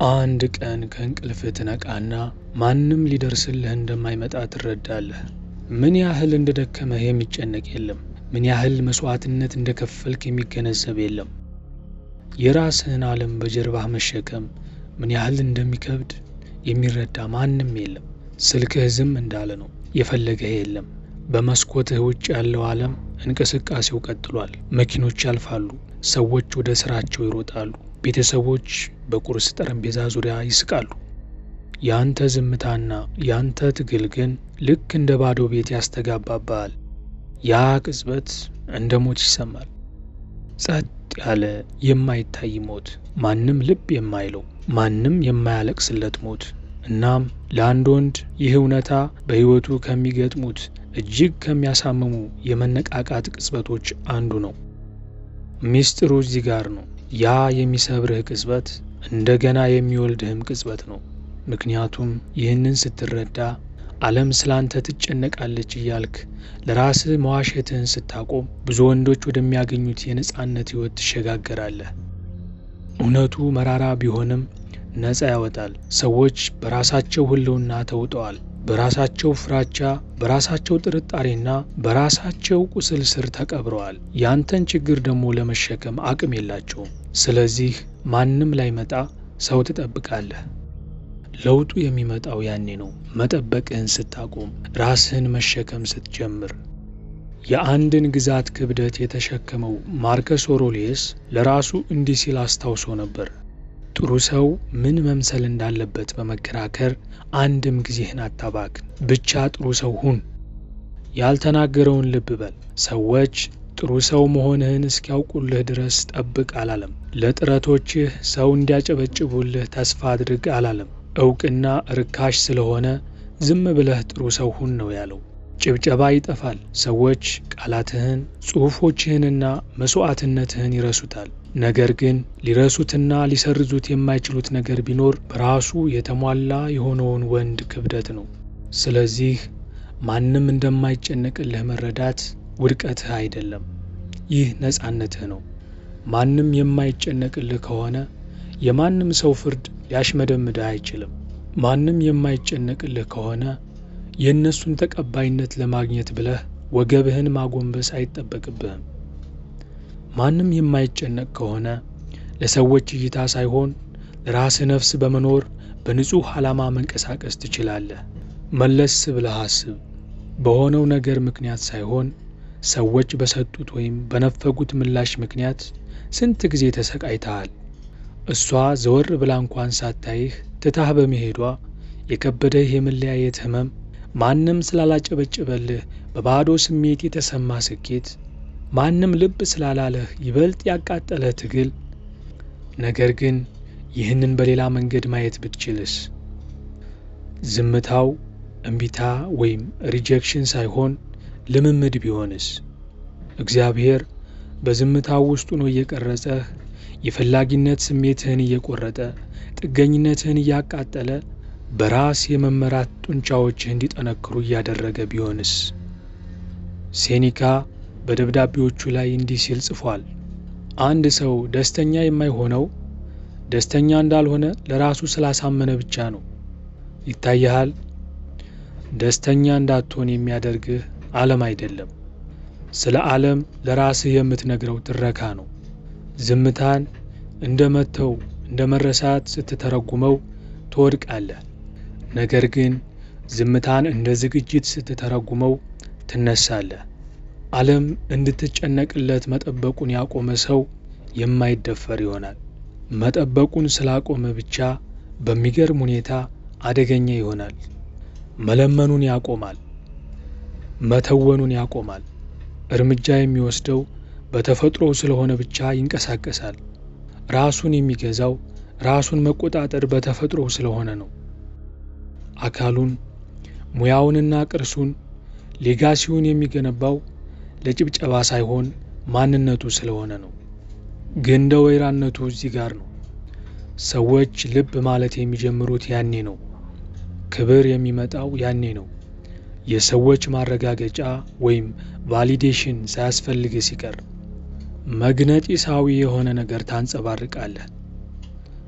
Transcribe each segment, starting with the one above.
አንድ ቀን ከእንቅልፍህ ትነቃና ማንም ሊደርስልህ እንደማይመጣ ትረዳለህ። ምን ያህል እንደደከመህ የሚጨነቅ የለም። ምን ያህል መስዋዕትነት እንደከፈልክ የሚገነዘብ የለም። የራስህን ዓለም በጀርባህ መሸከም ምን ያህል እንደሚከብድ የሚረዳ ማንም የለም። ስልክህ ዝም እንዳለ ነው፣ የፈለገህ የለም። በመስኮትህ ውጭ ያለው ዓለም እንቅስቃሴው ቀጥሏል። መኪኖች ያልፋሉ፣ ሰዎች ወደ ስራቸው ይሮጣሉ፣ ቤተሰቦች በቁርስ ጠረጴዛ ዙሪያ ይስቃሉ። ያንተ ዝምታና ያንተ ትግል ግን ልክ እንደ ባዶ ቤት ያስተጋባብሃል። ያ ቅጽበት እንደ ሞት ይሰማል። ጸጥ ያለ የማይታይ ሞት፣ ማንም ልብ የማይለው፣ ማንም የማያለቅስለት ሞት። እናም ለአንድ ወንድ ይህ እውነታ በሕይወቱ ከሚገጥሙት እጅግ ከሚያሳምሙ የመነቃቃት ቅጽበቶች አንዱ ነው። ሚስጥሩ እዚህ ጋር ነው። ያ የሚሰብርህ ቅጽበት እንደገና የሚወልድህም ቅጽበት ነው። ምክንያቱም ይህንን ስትረዳ ዓለም ስላንተ ትጨነቃለች እያልክ ለራስህ መዋሸትህን ስታቆም ብዙ ወንዶች ወደሚያገኙት የነፃነት ሕይወት ትሸጋገራለህ። እውነቱ መራራ ቢሆንም ነፃ ያወጣል። ሰዎች በራሳቸው ሕልውና ተውጠዋል። በራሳቸው ፍራቻ፣ በራሳቸው ጥርጣሬና በራሳቸው ቁስል ስር ተቀብረዋል። ያንተን ችግር ደግሞ ለመሸከም አቅም የላቸውም። ስለዚህ ማንም ላይመጣ ሰው ትጠብቃለህ። ለውጡ የሚመጣው ያኔ ነው፣ መጠበቅህን ስታቆም፣ ራስህን መሸከም ስትጀምር። የአንድን ግዛት ክብደት የተሸከመው ማርከስ ኦሮሊየስ ለራሱ እንዲህ ሲል አስታውሶ ነበር። ጥሩ ሰው ምን መምሰል እንዳለበት በመከራከር አንድም ጊዜህን አታባክን። ብቻ ጥሩ ሰው ሁን። ያልተናገረውን ልብ በል። ሰዎች ጥሩ ሰው መሆንህን እስኪያውቁልህ ድረስ ጠብቅ አላለም። ለጥረቶችህ ሰው እንዲያጨበጭቡልህ ተስፋ አድርግ አላለም። እውቅና ርካሽ ስለሆነ ዝም ብለህ ጥሩ ሰው ሁን ነው ያለው። ጭብጨባ ይጠፋል። ሰዎች ቃላትህን፣ ጽሑፎችህንና መስዋዕትነትህን ይረሱታል። ነገር ግን ሊረሱትና ሊሰርዙት የማይችሉት ነገር ቢኖር በራሱ የተሟላ የሆነውን ወንድ ክብደት ነው። ስለዚህ ማንም እንደማይጨነቅልህ መረዳት ውድቀትህ አይደለም፣ ይህ ነፃነትህ ነው። ማንም የማይጨነቅልህ ከሆነ የማንም ሰው ፍርድ ሊያሽመደምድህ አይችልም። ማንም የማይጨነቅልህ ከሆነ የእነሱን ተቀባይነት ለማግኘት ብለህ ወገብህን ማጎንበስ አይጠበቅብህም። ማንም የማይጨነቅ ከሆነ ለሰዎች እይታ ሳይሆን ለራስህ ነፍስ በመኖር በንጹሕ ዓላማ መንቀሳቀስ ትችላለህ። መለስ ብለህ አስብ። በሆነው ነገር ምክንያት ሳይሆን ሰዎች በሰጡት ወይም በነፈጉት ምላሽ ምክንያት ስንት ጊዜ ተሰቃይተሃል? እሷ ዘወር ብላ እንኳን ሳታይህ ትታህ በመሄዷ የከበደህ የመለያየት ህመም፣ ማንም ስላላጨበጨበልህ በባዶ ስሜት የተሰማ ስኬት፣ ማንም ልብ ስላላለህ ይበልጥ ያቃጠለህ ትግል። ነገር ግን ይህንን በሌላ መንገድ ማየት ብትችልስ? ዝምታው እምቢታ ወይም rejection ሳይሆን ልምምድ ቢሆንስ? እግዚአብሔር በዝምታው ውስጥ ሆኖ እየቀረጸህ፣ የፈላጊነት ስሜትህን እየቆረጠ፣ ጥገኝነትህን እያቃጠለ፣ በራስ የመመራት ጡንቻዎችህ እንዲጠነክሩ እያደረገ ቢሆንስ? ሴኒካ በደብዳቤዎቹ ላይ እንዲህ ሲል ጽፏል። አንድ ሰው ደስተኛ የማይሆነው ደስተኛ እንዳልሆነ ለራሱ ስላሳመነ ብቻ ነው። ይታይሃል፣ ደስተኛ እንዳትሆን የሚያደርግህ ዓለም አይደለም። ስለ ዓለም ለራስህ የምትነግረው ትረካ ነው። ዝምታን እንደ መተው፣ እንደ መረሳት ስትተረጉመው ትወድቃለህ። ነገር ግን ዝምታን እንደ ዝግጅት ስትተረጉመው ትነሳለህ። ዓለም እንድትጨነቅለት መጠበቁን ያቆመ ሰው የማይደፈር ይሆናል። መጠበቁን ስላቆመ ብቻ በሚገርም ሁኔታ አደገኛ ይሆናል። መለመኑን ያቆማል። መተወኑን ያቆማል። እርምጃ የሚወስደው በተፈጥሮው ስለሆነ ብቻ ይንቀሳቀሳል። ራሱን የሚገዛው ራሱን መቆጣጠር በተፈጥሮው ስለሆነ ነው። አካሉን፣ ሙያውንና ቅርሱን፣ legacy ውን የሚገነባው ለጭብጨባ ሳይሆን ማንነቱ ስለሆነ ነው። ግንደ ወይራነቱ እዚህ ጋር ነው። ሰዎች ልብ ማለት የሚጀምሩት ያኔ ነው። ክብር የሚመጣው ያኔ ነው። የሰዎች ማረጋገጫ ወይም validation ሳያስፈልግህ ሲቀር መግነጢሳዊ የሆነ ነገር ታንጸባርቃለህ።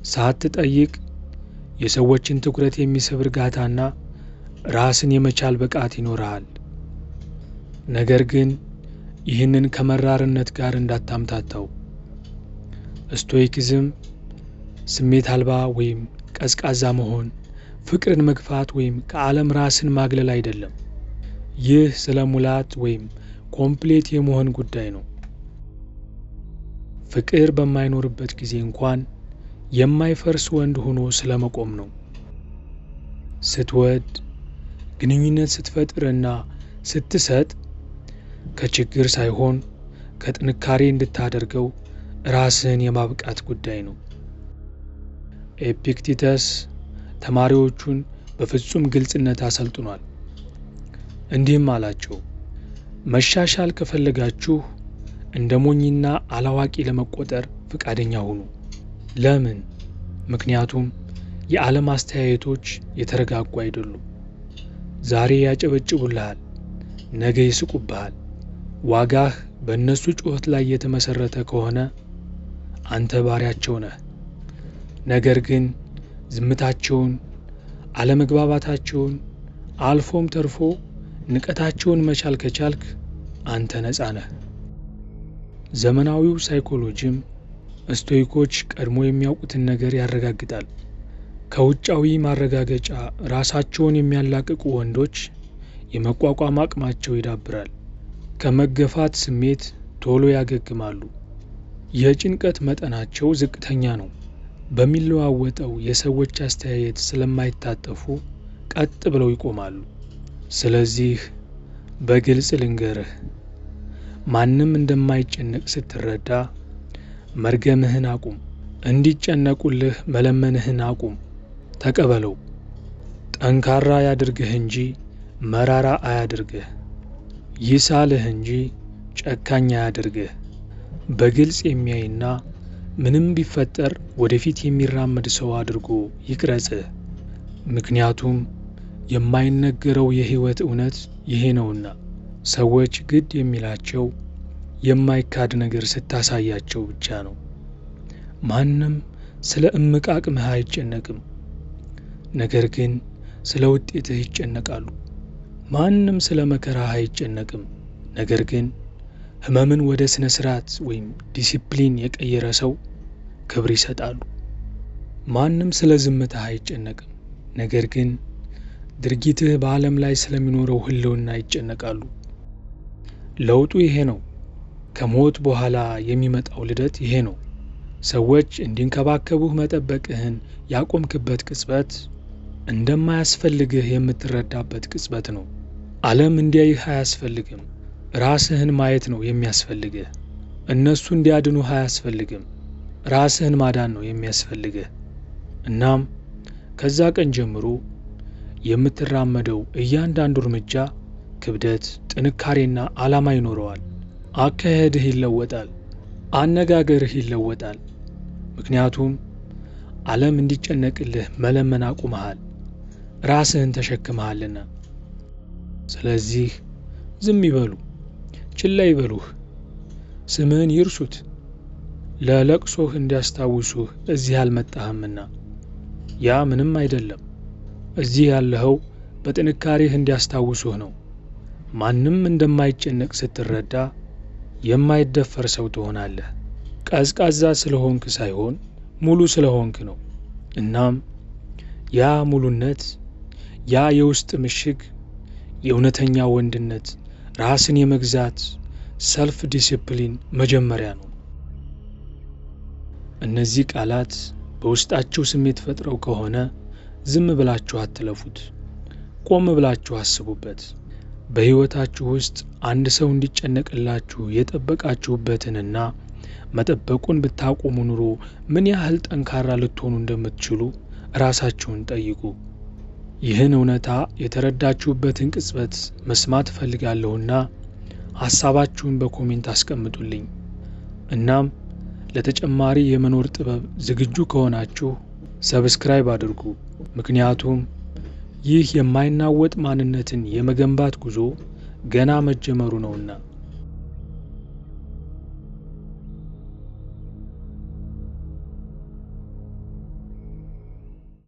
ሳትጠይቅ የሰዎችን ትኩረት የሚስብ እርጋታና ራስን የመቻል ብቃት ይኖርሃል። ነገር ግን ይህንን ከመራርነት ጋር እንዳታምታታው። Stoicism ስሜት አልባ ወይም ቀዝቃዛ መሆን፣ ፍቅርን መግፋት ወይም ከዓለም ራስን ማግለል አይደለም። ይህ ስለ ሙላት ወይም complete የመሆን ጉዳይ ነው። ፍቅር በማይኖርበት ጊዜ እንኳን የማይፈርስ ወንድ ሆኖ ስለመቆም ነው። ስትወድ፣ ግንኙነት ስትፈጥርና ስትሰጥ ከችግር ሳይሆን ከጥንካሬ እንድታደርገው ራስህን የማብቃት ጉዳይ ነው። ኤፒክቲተስ ተማሪዎቹን በፍጹም ግልጽነት አሰልጥኗል። እንዲህም አላቸው፣ መሻሻል ከፈለጋችሁ እንደ ሞኝና አላዋቂ ለመቆጠር ፈቃደኛ ሁኑ። ለምን? ምክንያቱም የዓለም አስተያየቶች የተረጋጉ አይደሉም። ዛሬ ያጨበጭቡልሃል፣ ነገ ይስቁብሃል። ዋጋህ በእነሱ ጩኸት ላይ የተመሰረተ ከሆነ አንተ ባሪያቸው ነህ። ነገር ግን ዝምታቸውን፣ አለመግባባታቸውን፣ አልፎም ተርፎ ንቀታቸውን መቻል ከቻልክ አንተ ነፃ ነህ። ዘመናዊው ሳይኮሎጂም ስቶይኮች ቀድሞ የሚያውቁትን ነገር ያረጋግጣል። ከውጫዊ ማረጋገጫ ራሳቸውን የሚያላቅቁ ወንዶች የመቋቋም አቅማቸው ይዳብራል። ከመገፋት ስሜት ቶሎ ያገግማሉ። የጭንቀት መጠናቸው ዝቅተኛ ነው። በሚለዋወጠው የሰዎች አስተያየት ስለማይታጠፉ ቀጥ ብለው ይቆማሉ። ስለዚህ በግልጽ ልንገርህ፣ ማንም እንደማይጨነቅ ስትረዳ መርገምህን አቁም። እንዲጨነቁልህ መለመንህን አቁም። ተቀበለው። ጠንካራ ያድርግህ እንጂ መራራ አያድርግህ። ይሳልህ እንጂ ጨካኝ አያድርግህ። በግልጽ የሚያይና ምንም ቢፈጠር ወደፊት የሚራመድ ሰው አድርጎ ይቅረጽህ። ምክንያቱም የማይነገረው የህይወት እውነት ይሄ ነውና። ሰዎች ግድ የሚላቸው የማይካድ ነገር ስታሳያቸው ብቻ ነው። ማንም ስለ እምቅ አቅምህ አይጨነቅም፣ ነገር ግን ስለ ውጤትህ ይጨነቃሉ። ማንም ስለ መከራህ አይጨነቅም፣ ነገር ግን ህመምን ወደ ስነ ስርዓት ወይም ዲሲፕሊን የቀየረ ሰው ክብር ይሰጣሉ። ማንም ስለ ዝምታህ አይጨነቅም፣ ነገር ግን ድርጊትህ በዓለም ላይ ስለሚኖረው ህልውና ይጨነቃሉ። ለውጡ ይሄ ነው። ከሞት በኋላ የሚመጣው ልደት ይሄ ነው። ሰዎች እንዲንከባከቡህ መጠበቅህን ያቆምክበት ቅጽበት እንደማያስፈልግህ የምትረዳበት ቅጽበት ነው። ዓለም እንዲያይህ አያስፈልግም። ራስህን ማየት ነው የሚያስፈልግህ። እነሱ እንዲያድኑህ አያስፈልግም። ራስህን ማዳን ነው የሚያስፈልግህ። እናም ከዛ ቀን ጀምሮ የምትራመደው እያንዳንዱ እርምጃ ክብደት፣ ጥንካሬና ዓላማ ይኖረዋል። አካሄድህ ይለወጣል። አነጋገርህ ይለወጣል። ምክንያቱም ዓለም እንዲጨነቅልህ መለመን አቁመሃል፣ ራስህን ተሸክመሃልና። ስለዚህ ዝም ይበሉ፣ ችላ ይበሉህ፣ ስምህን ይርሱት፣ ለለቅሶህ እንዲያስታውሱህ እዚህ አልመጣህምና። ያ ምንም አይደለም። እዚህ ያለኸው በጥንካሬህ እንዲያስታውሱህ ነው። ማንም እንደማይጨነቅ ስትረዳ የማይደፈር ሰው ትሆናለህ። ቀዝቃዛ ስለሆንክ ሳይሆን ሙሉ ስለሆንክ ነው። እናም ያ ሙሉነት፣ ያ የውስጥ ምሽግ፣ የእውነተኛ ወንድነት፣ ራስን የመግዛት self discipline መጀመሪያ ነው። እነዚህ ቃላት በውስጣችሁ ስሜት ፈጥረው ከሆነ ዝም ብላችሁ አትለፉት። ቆም ብላችሁ አስቡበት። በሕይወታችሁ ውስጥ አንድ ሰው እንዲጨነቅላችሁ የጠበቃችሁበትንና መጠበቁን ብታቆሙ ኑሮ ምን ያህል ጠንካራ ልትሆኑ እንደምትችሉ ራሳችሁን ጠይቁ። ይህን እውነታ የተረዳችሁበትን ቅጽበት መስማት እፈልጋለሁና ሐሳባችሁን በ comment አስቀምጡልኝ። እናም ለተጨማሪ የመኖር ጥበብ ዝግጁ ከሆናችሁ subscribe አድርጉ። ምክንያቱም ይህ የማይናወጥ ማንነትን የመገንባት ጉዞ ገና መጀመሩ ነውና።